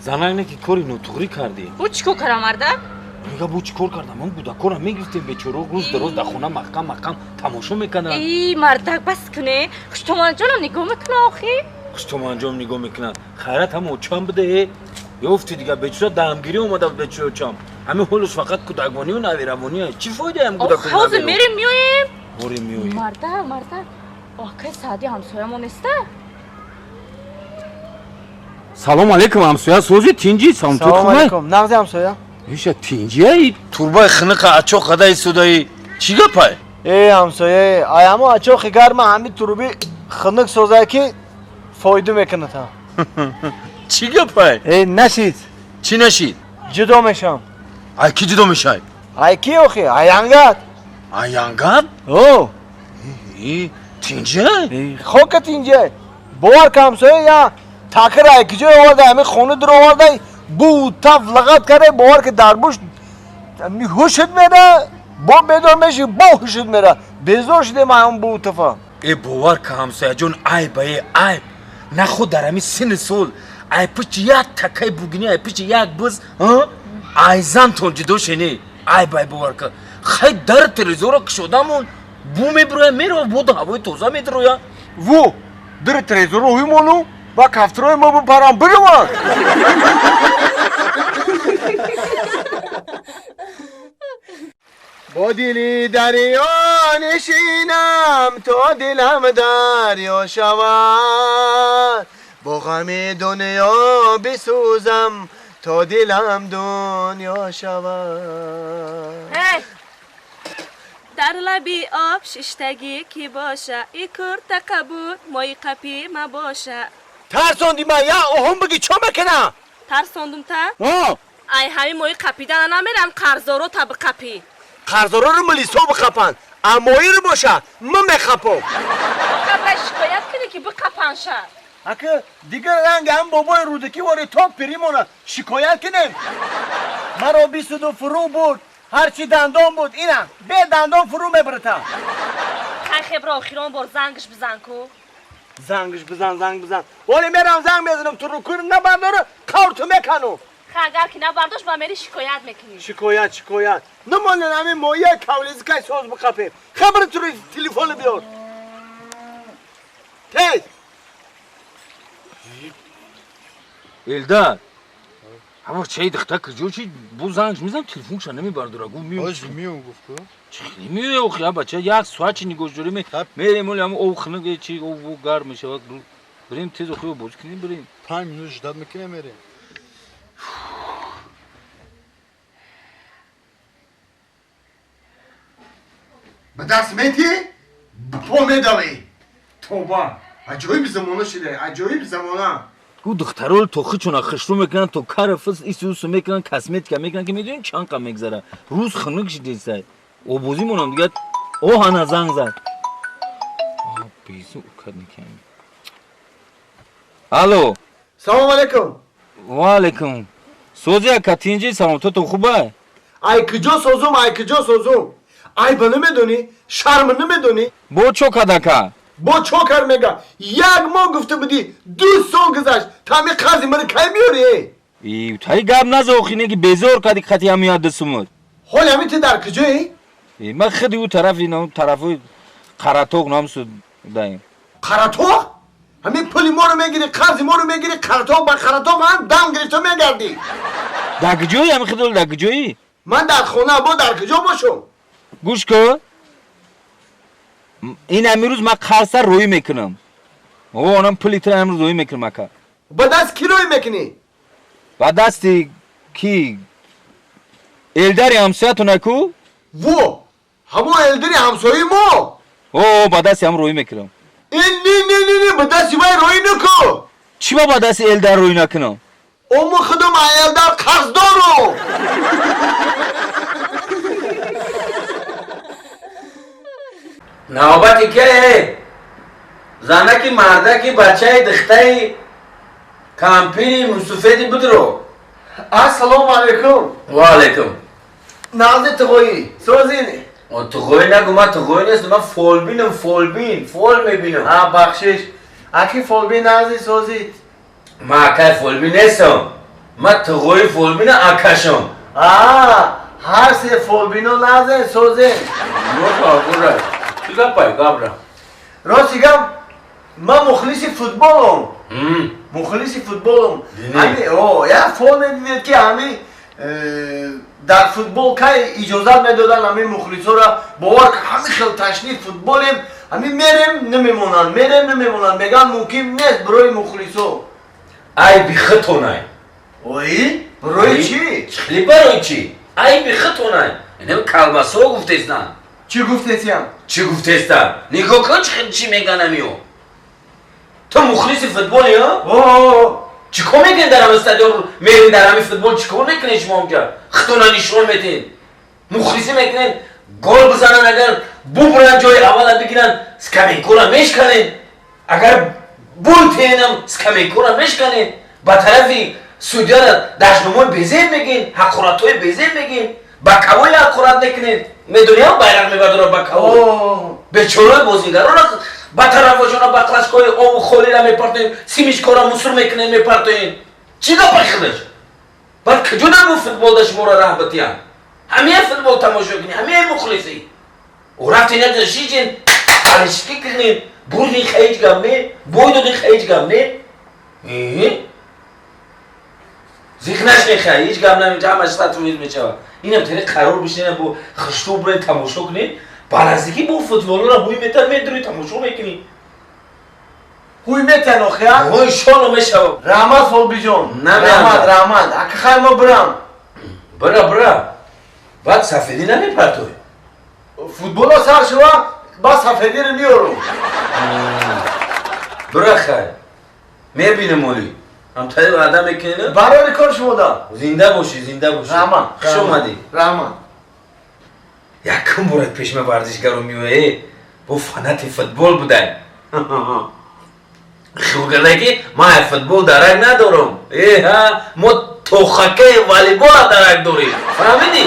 Занак не ки кори нотуғрӣ кардӣ. Бу чӣ кор кардам, мардак? Мега бу чӣ кор кардам? Ман кӯдакора мегирифтем, бечоро рӯз дар рӯз дар хона маҳкам маҳкам тамошо мекарданд. И мардак, бас куне. Хуштоманҷонам нигоҳ мекунад охи. Хуштоманҷон нигоҳ мекунад. Хайрат ҳам очам буде. Ёфти дига бечора дамгирӣ омада буд бечора очам. Ҳамин ҳолаш фақат кӯдаквонию навиравонӣ. Чӣ фоида ҳам кӯдаку Ҳозир мерем меоем. Борем меоем. Мардак, мардак. Акай Саъди ҳамсоямон неста? Салом алейкум, ҳамсоя, сози тинҷи, салом ту Салом алейкум, нағзи ҳамсоя? Иша тинҷия, турбаи хиниқа ачоқ қада истодаи. Чӣ гапай? Э, ҳамсоя, ай ҳамо ачоқи гарма ҳами турби хиник созае ки фоида мекунад ҳа. Чӣ гапай? Э, нашид. Чӣ нашид? Ҷудо мешавам. Ай кӣ ҷудо мешай? Ай ки охи? Ай ангат. Ай ангат? О. Э, тинҷия? Хока тинҷия. Бовар ка ҳамсоя, я такир ай киҷо оварда, ҳами хона дур оварда, бу таф лағат карда, бовар ки дар буш ҳушт мера, бо бедор меши, бо ҳушт мера. Безор шудем ай он бу тафа. Э, бовар ка ҳамсояҷон, айб ае, айб. На худ дар ҳами синни сол, ай пичи як такаи бугини, ай пичи як буз, ай зантон ҷудо шени. Айб ай, бовар ка. Хай дар телевизорро кушодамон, бу мебироя, мерава, боду ҳавои тоза медироя. Ву, дар телевизорро ҳуй ба кафтрои мо бипарам бированд. Бо дили дарё нишинам, то дилам дарё шавад. Бо ғами дунё бисӯзам, то дилам дунё шавад. Дар лаби об шиштагӣ ки боша, и курта қабул мои қапӣ мабоша. Тарсонди ман, я оҳум биги чо мекунам? Тарсондум та? Ай ҳами мои қапидана намерам, қарзоро та биқапӣ. Қарзороро милисо биқапанд, амоиро боша ман мехапам. Қабла шикоят кунӣ ки биқапанша. Ака дигар ранги ҳам бобои рӯдакӣ вори то пиримона шикоят кунем. Маро бисуду фурӯ бурд, ҳарчи дандон буд, ина бе дандон фурӯ мебарата. Хай хебро охирон бор зангш бизан ку. Зангш бизан, занг бизан. Оли мерам занг мезанам, турукур набардора, қаврту мекану. Ха агар ки набардошт, ба мери шикоят мекунӣ. Шикоят, шикоят. Намонен ҳамин моия кавлизикай соз биқапем. Хабар туру телефону биёр. Тез. Элдар, ҳамор чай духта куҷо чи бу зангш мезанам, телефонша намебардора, гу миём. Ош миём гуфт ку? Чӣ миёя охи, а бача як соат чи нигоҳ дорем, мерем оли ҳам об хунук чи об гарм мешавад. Бирем тез охи бозӣ кунем, бирем. 5 минут ждать мекунем, мерем. Ба даст метӣ, ба по медавӣ. Тоба, аҷоиб замона шуда, аҷоиб замона. Гу духтаро то хичона хушрӯ мекунанд, то кара фис ису мекунанд, косметика мекунанд, ки медонӣ чанд қа мегзара. Рӯз хунук шидесай. Обозӣ монам дигар. Оҳана занг зад. Безу укад никам. Алло. Салом алейкум. Ва алейкум. Сози ака тинҷи, саломатотон хубай? Ай куҷо созум, ай куҷо созум? Айба намедонӣ, шарм намедонӣ? Бо чо кадака? Бо чо кар мега? Як моҳ гуфта будӣ, 2 сол гузашт, та ҳами қарзи маро кай меёрӣ? И таи гап наза охи, не ки безор кади қати ҳами яддисумуд. Ҳоли ҳами ту дар куҷоӣ? Ман худи ӯ тарафи нам тарафи Қаратоқ намсуд даем. Қаратоқ? Ҳамин пули моро мегирӣ, қарзи моро мегирӣ, Қаратоқ ба Қаратоқ ҳам дам гирифта мегардӣ. Дар куҷоӣ ҳами худол, дар куҷоӣ? Ман дар хона, бо дар куҷо бошам? Гӯш кун. Ин ҳамин рӯз ман қарза рӯй мекунам. О, онам пули тра ҳамин рӯз рӯй мекунам ака. Ба даст кӣ рӯй мекунӣ? Ба дасти ки? Элдари ҳамсоятона ку? Во, ҳамон Элдари ҳамсояи мо? О, ба дасти ҳам рӯй мекунам. Э, не, не, не, не, ба дасти вай рӯй наку. Чӣ ба дасти Элдар рӯй накунам? О, мо худам Элдар қарздорум. Навбати ке? Занаки, мардаки, бачаи, духтаи, кампини мусуфеди будро. Ассалому алайкум. Ва алайкум. Нағзи туғоӣ, созин? О, туғоӣ нагу, ман туғоӣ нестам, ман фолбинам, фолбин, фол мебинам. А, бахшиш. Аки фолбин нағзи созид? Ман акай фолбин нестам. Ман туғои фолбина акашам. Ҳар се фолбино назен созен. Чӣ гапай гапра? Рости гап, ман мухлиси футболам. Мухлиси футболам. Як фол медидед ки ҳами дар футбол кай иҷозат медоданд ҳамин мухлисоро, бовар ҳамин хел ташни футболем, ҳамин мерем намемонанд, мерем намемонанд, мегӯянд мумкин нест барои мухлисо. Айби хитонай. Ой, барои чӣ? Хеле барои чӣ? Айби хитонай. Инам калбасо гуфтестан. Чӣ гуфтесиям? Чӣ гуфтеста? Нигоҳ кун чӣ мегӯянд амиё. Ту мухлиси футболи, ҳа? Чӣ кор мекунед дар ҳамин стадион? Мерин дар ҳамин футбол чӣ кор мекунед шумо онҷа? Хитона нишон метиҳед. Мухлисӣ мекунед, гол бизананд, агар бубуранд ҷои аввала бигиранд, скамейкора мешканед. Агар бултенам скамейкора мешканед. Ба тарафи судьяра дашномои безеб мегин, ҳақоратҳои безеб мегин, ба кавои ҳақорат мекунед. Медониам байрақ мебардорад ба кавой. Бечораи бозигарона ба тарафошона ба клашкои обу холира мепартоем, симишкора мусур мекунем, мепартоем. Чӣ гапа худаш? Баъд куҷо набу футболда шуморо раҳ битиям? Ҳамия футбол тамошо кунӣ, ҳамия мухлисӣ. Ӯ рафтин якҷо шишин, баришки кунед, бурдин ҳеҷ гап не, бой додин ҳеҷ гап не. Зиқ нашнед хай, ҳеҷ гап намешавад, ҳамаш 100% мешавад. Инам тариқ қарор бишинед, бо хишту буред тамошо кунед, ба наздикӣ бо футболро ҳуй метан медурӣ тамошо мекунӣ. Ҳуй метан охия? Ҳуй шоно мешавад. Раҳмат Фолбиҷон. Раҳмат, раҳмат. Ака хай мо бирам. Бира, бира. Баъд сафедӣ намепартой. Футболо сар шава, баъд сафедиро меорум. Бира хай. Мебинем оли. Ҳамтари ваъда мекунед? Барори кор шумо да. Зинда бошӣ, зинда бошӣ. Раҳмат. Хуш омадӣ. Раҳмат. Якум бора пешма варзишгаро меояе, бо фанати футбол будай. Хиёл карда ки ман ай футбол дарак надорам. Ҳа, мо то хоккей волейбола дарак дорем. Фаҳмидӣ?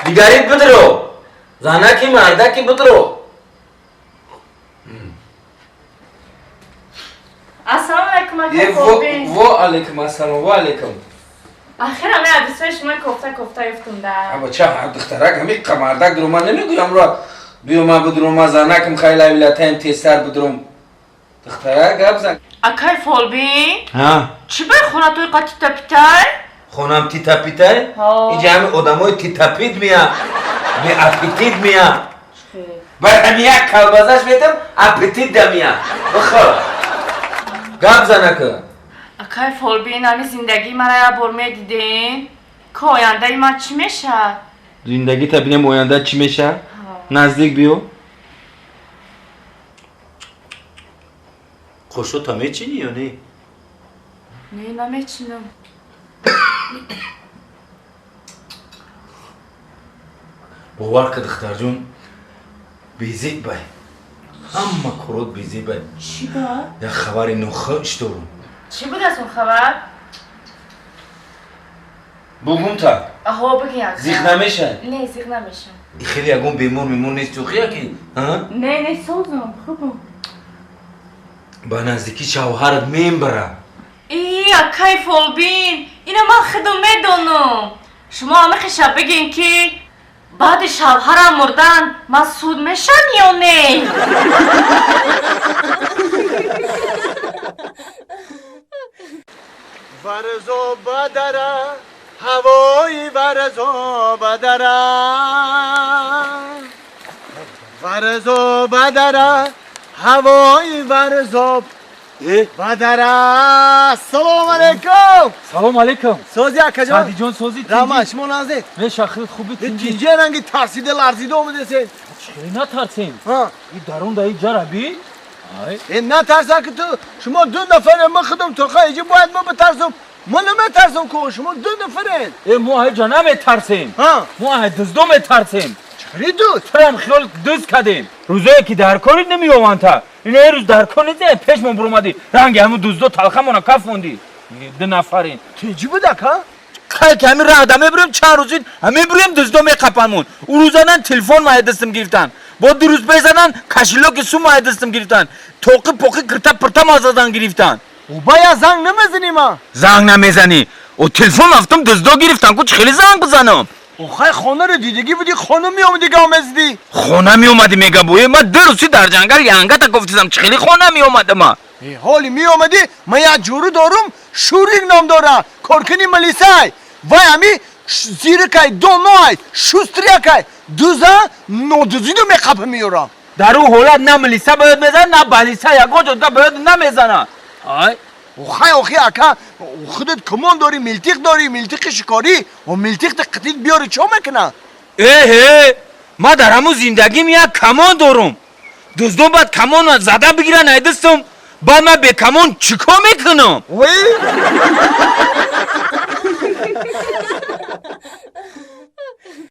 Дигарит бидро. Занаки мардаки бидро. Ассалому алайкум, ака Фолбин. Во алайкум ассалом, во алайкум. Ахир ҳамин адисои шумо кофта кофта ёфтум да. Аба ча духтарак ҳамин қамардак дурум, ман намегӯям ро биё ман бидурум, ман занакам хайла вилатаем тезтар бидурум. Духтарак гап зан. Акай Фолбин? Ҳа. Чӣ бай хонатои қа титапитай? Хонам титапитай? Инҷа ҳамин одамои титапит мея, беаппетит мея. Баъд ҳамин як калбазаш метам, аппетит да мея. Бихӯр. Гап занака. Акай Фолбин, ҳамин зиндагии мара як бор медидем, ки ояндаи ман чӣ мешавад? Зиндагита бинем оянда чӣ мешавад? Наздик биё. Қошота мечинӣ ё не? Не, намечинам. Бовар ка духтарҷон, безеб бай. Ҳама корот безеб бай. Чӣ ба? Як хабари нохуш дорум. Чӣ буд аз он хабар? Бугум та? Аҳо, бигин ака. Зиқ намешавад? Не, зиқ намешавам. Хеле ягон бемор мемор нест охия ки? Не, не, созам, хубам. Ба наздикӣ шавҳарат мембара. И, акай Фолбин, ина ман худам медонам. Шумо ҳама хеша бигин ки баъди шавҳарам мурдан ман суд мешам ё не? Варзо бадара, ҳавои варзо бадара. Варзо бадара, ҳавои варзо бадара. Ассалому алайкум. Салом алайкум. Сози акаҷон. Садиҷон сози тинҷи. Раҳмат, шумо наздед? Не, шахрит хуби тинҷи. Тинҷи ранги тарсида ларзида омадесед. Чӣ натарсем? Ҳа. И дарун да и ҷараби? Ай. Натарса ки ту шумо ду нафаре, ман худам тоқа иҷи бояд мо битарсам. Ман наметарсам ку шумо ду нафаред. Мо ҳеҷа наметарсем. Ҳа. Мо ҳай дуздо метарсем. Чӣ дуз? Туям хиёл дуз кардем. Рӯзое ки дар кори намеёванд та. Ин рӯз дар кор нест, пешмон буромадӣ. Ранги ҳамун дуздо талхамона кафондӣ. Ду нафарин. Тинҷи будак, ҳа? Хай ки ҳамин раҳда мебурем, чанд рӯзи ҳамин бурем дуздо меқапанмон. Ӯ рӯзанан телефон мая дастам гирифтан. Бо ду рӯз безанан кашилоки сум мая дастам гирифтан. Тоқи поқи кирта пирта мазадан гирифтан. Ба я занг намезанӣ ма? Занг намезанӣ? О, телефон рафтам, дуздо гирифтам ку, чӣ хеле занг бизанам? Охай, хонаро дидагӣ будӣ, хона меомадӣ, гав мезадӣ. Хона меомадӣ мега буе, ма 2 рӯзи дар ҷангал янгата гуфтизам, чӣ хеле хона меомадама? Ҳоли меомадӣ, ман як ҷуру дорум, Шурик ном дора, коркуни милисай. Вай ҳами зиракай, доноай, шустрякай, дуза нодузиду меқапа меёрам. Дар ӯ ҳолат на милиса ба ёд мезана, на балиса, ягон ҷо ба ёд намезана. Ай. Охай, охи, ака, худат кумон дорӣ, милтиқ дорӣ, милтиқи шикорӣ, о милтиқ қитит биёри, чо мекуна? Эҳе, ма дар ҳамун зиндагим як камон дорум. Дуздон баъд камона зада бигиран ай дастам, баъд ман бекамон чӣ кор мекунам? Вай.